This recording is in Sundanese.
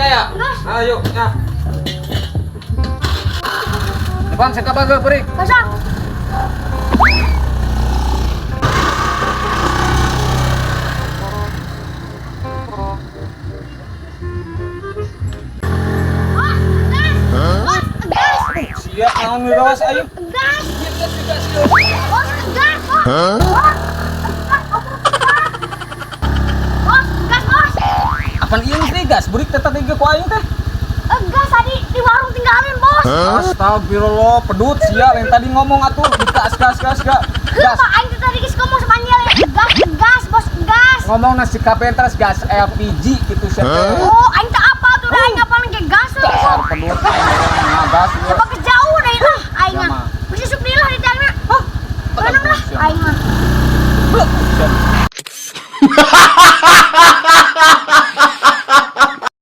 ya. Gas. Ayo, ya. Depan saya kabar beri. Kasar. Bos, gas. Bos, gas. Sia naon ngerawas ayo. Gas. Bos, gas, bos. Bos, bos, gas, bos. Apan ieu geus gas, burik teh tadi ku aing teh. Gas tadi di warung tinggalin, bos. Astagfirullah, pedut sia yang tadi ngomong atuh gas gas gas gas. Gas. Kenapa aing teh tadi geus ngomong sepanjang ya? Gas, gas, bos, gas. Ngomong nasi kapentas gas LPG gitu sia teh. Oh, aing teh apa tuh dah aing ngapain ke gas tuh. Dasar pedut aing gas. Coba ke jauh deh lah aing Ya, mah. mah. Bisa sup lah di tangna. Hah? Lah aing mah. Blek, sia.